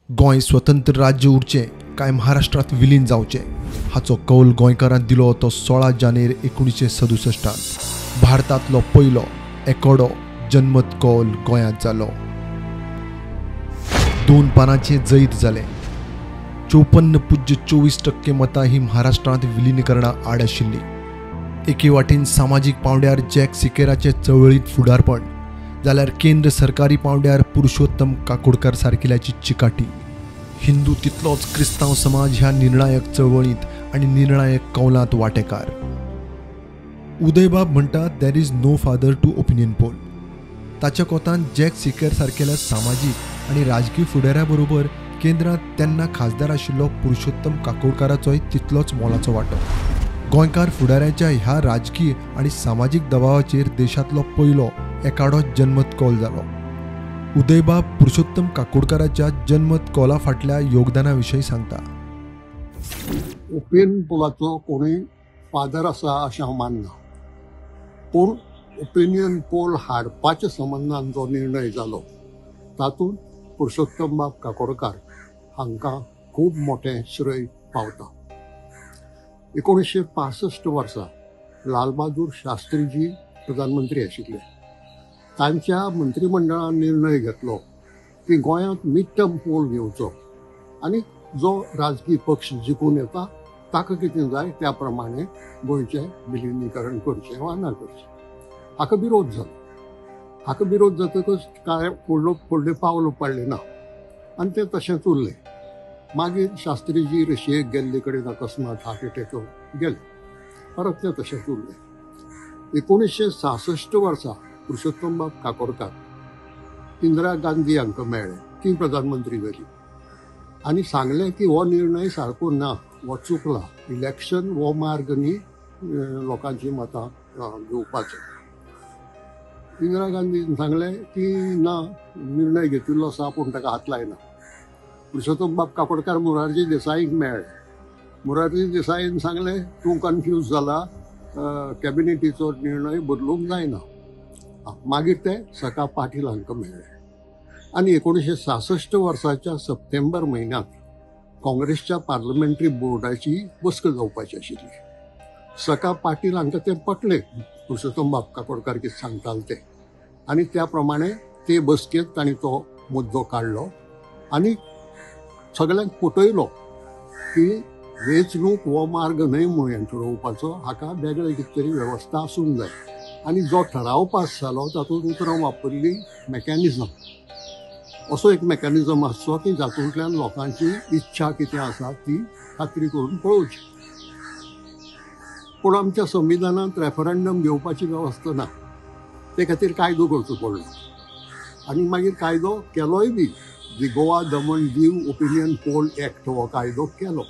गोंय स्वतंत्र राज्य उरचें काय महाराष्ट्रांत विलीन जावचें हाचो कौल गोंयकारान दिलो तो 16 जानेर 1967 भारतांतलो पयलो एकोडो जनमत कौल गोंयांत जालो. 2 पानांचें जैत जालें. 54.24% मतां ही महाराष्ट्रांत विलीनीकरणा आड आशिल्ली. एके वाटेन सामाजीक पांवड्यार जॅक सिकेराचे चळवळींत फुडारपण जाल्यार केंद्र सरकारी पांवड्यार पुरुषोत्तम काकोडकर सारकिल्याची चिकाटी. हिंदू तितलोच क्रिस्तांव समाज ह्या निर्णायक चळवळींत आनी निर्णायक कौलांत वांटेकार. उदयबाब म्हणटा, there is no father to opinion poll. ताच्या कोतान जॅक सिकेर सारकेल्या सामाजीक आनी राजकीय फुडाऱ्या बरोबर केंद्रांत तेन्ना खासदार आशिल्लो पुरुषोत्तम काकोडकाराचोय तितलोच मोलाचो वांटो. गोंयकार फुडाऱ्यांच्या ह्या राजकीय आनी सामाजीक दबावाचेर देशांतलो पयलो एकाडो जनमत कौल जालो. उदयबाब पुरुषोत्तम काकोडकाराच्या जनमत कौला फाटल्या योगदाना विशीं सांगता. ओपिनियन पोलाचो कोणूय फादर आसा अशें हांव मानना, पूण ओपिनियन पोल हाडपाच्या संबंदान जो निर्णय जालो तातूंत पुरुषोत्तम बाब काकोडकार हांकां खूब मोटें श्रेय पावता. 1965 वर्सा लालबहादूर शास्त्रीजी प्रधानमंत्री आशिल्ले. तांच्या मंत्रिमंडळान निर्णय घेतलो की गोंयांत मिड टर्म पोल घेवचो आनी जो राजकीय पक्ष जिखून येता ताका कितें जाय त्या प्रमाणे गोंयचें विलिनीकरण करचें वा ना करचें. हाका विरोध जालो. हाका विरोध जातकच कांय फुडलें पावल पडलें ना आनी तें तशेंच उरलें. मागीर शास्त्रीजी रशियेक गेल्ले कडेन अकस्मात हार्ट अटॅक गेले, परत तें तशेंच उरलें. 1966 वर्सा पुरुषोत्तम बाब काकोडकार इंदिरा गांधी हांकां मेळ्ळे, ती प्रधानमंत्री जाली आनी सांगलें की हो निर्णय सारको ना, हो चुकला, इलेक्शन हो मार्ग न्ही लोकांची मतां घेवपाचो. इंदिरा गांधीन सांगलें की ना, निर्णय घेतिल्लो आसा पूण ताका हात लायना. पुरुषोत्तम बाब काकोडकार मोरारजी देसाईक मेळ्ळे. मोरारजी देसाईन सांगलें तूं कन्फ्यूज जाला, कॅबिनेटीचो निर्णय बदलूंक जायना. मागीर ते सका पाटील हांकां मेळ्ळे आनी 1966 वर्साच्या सप्टेंबर म्हयन्यांत काँग्रेसच्या पार्लमेंटरी बोर्डाची बसका जावपाची आशिल्ली. सका पाटील हांकां तें पटलें पुरुषोत्तम बाब काकोडकार कितें सांगताले तें, आनी त्या प्रमाणे ते बसकेंत तांणी तो मुद्दो काडलो आनी सगळ्यांक पटयलो की वेंचणूक हो मार्ग न्हय म्हूण हें ठरोवपाचो, हाका वेगळे कितें तरी वेवस्था आसूंक जाय. आनी जो ठराव पास जालो तातूंत उतरां वापरली मॅकॅनिजम, असो एक मॅकॅनिजम आसचो की जातूंतल्यान लोकांची इच्छा कितें आसा ती खात्री करून पळोवची. पूण आमच्या संविधानांत रेफरंडम घेवपाची वेवस्था ना, ते खातीर कायदो करचो पडलो आनी मागीर कायदो केलोय बी. The Goa Daman Diu opinion poll act हो कायदो केलो,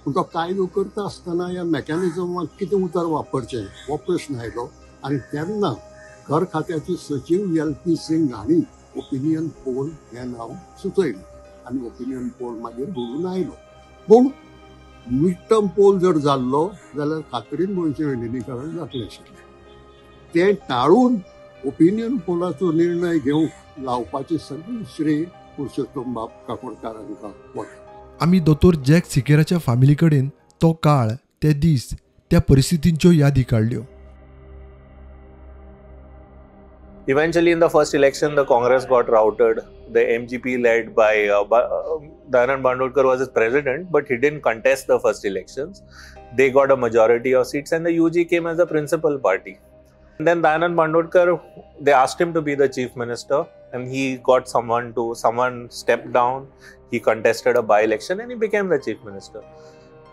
पूण तो कायदो करता आसतना ह्या मॅकॅनिजमाक कितें उतर वापरचें हो प्रश्न आयलो आनी तेन्ना घर खात्याचे सचीव एल.पी. सिंग हांणी ओपिनियन पोल हें नांव सुचयलें आनी ओपिनियन पोल मागीर घडून आयलो. पूण मिड टर्म पोल जर जाल्लो जाल्यार खात्रीन गोंयचें विलिनीकरण जातलें आशिल्लें. तें टाळून ओपिनियन पोलाचो निर्णय घेवंक लावपाचें सगळें श्रेय पुरुषोत्तम बाब काकोडकार हांकां वता. आमी दोतोर जॅक सिकेराच्या फामिली कडेन तो काळ, ते दीस, त्या परिस्थितींच्यो यादी काडल्यो. Eventually, in the first election, the Congress got routed. The MGP led by Dayanand Bandodkar was its president, but he didn't contest the first elections. They got a majority of seats and the UG came as the principal party. And then Dayanand Bandodkar, they asked him to be the chief minister and he got someone stepped down. He contested a by-election and he became the chief minister.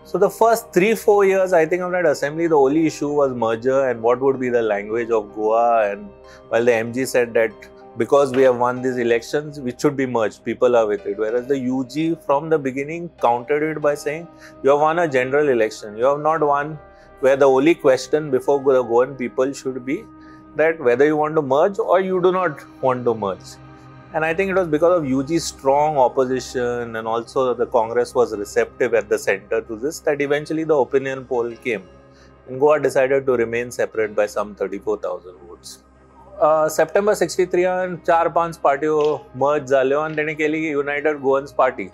So the first 3-4 years, I think, of that assembly, the only issue was merger and what would be the language of Goa. And while the MG said that because we have won these elections, we should be merged, people are with it. Whereas the UG from the beginning countered it by saying, you have won a general election, you have not won where the only question before the Goan people should be that whether you want to merge or you do not want to merge. And I think it was because of UG's strong opposition and also the Congress was receptive at the center to this that eventually the opinion poll came. And Goa decided to remain separate by some 34,000 votes. September 63 4-5 पार्ट्यो मर्ज जाल्यो आनी तेणी केली United Goans party.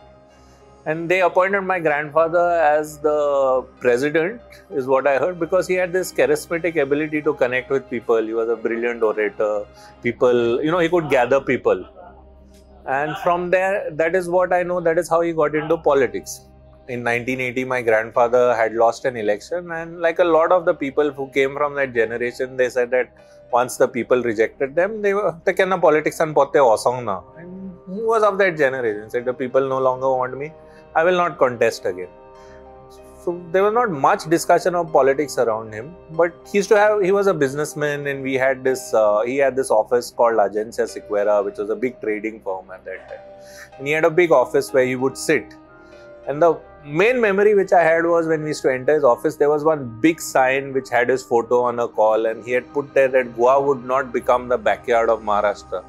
And they appointed my grandfather as the president, is what I heard, because he had this charismatic ability to connect with people. He was a brilliant orator. People, you know, he could gather people. And from there, that is what I know, that is how he got into politics. In 1980, my grandfather had lost an election, and like a lot of the people who came from that generation, they said that once the people rejected them, they were they kenna politics and potte osong na. And he was of that generation, said the people no longer want me, I will not contest again. So there was not much discussion of politics around him, but he used to have, he was a businessman, and we had this, he had this office called Agencia Sequeira, which was a big trading firm at that time. And he had a big office where he would sit. And the main memory which I had was when we used to enter his office, there was one big sign which had his photo on a call, and he had put there that Goa would not become the backyard of Maharashtra.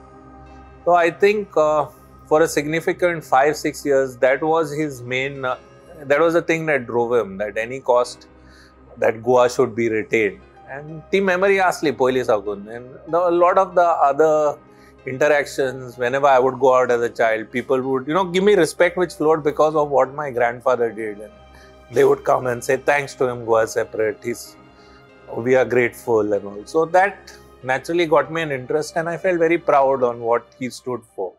So I think for a significant 5-6 years, that was his main, that was the thing that drove him, that any cost that Goa should be retained. And the memory asli poyli sakun. And a lot of the other interactions, whenever I would go out as a child, people would, you know, give me respect which flowed because of what my grandfather did. And they would come and say, thanks to him, Goa separate, we are grateful and all. So that naturally got me an interest, and I felt very proud on what he stood for.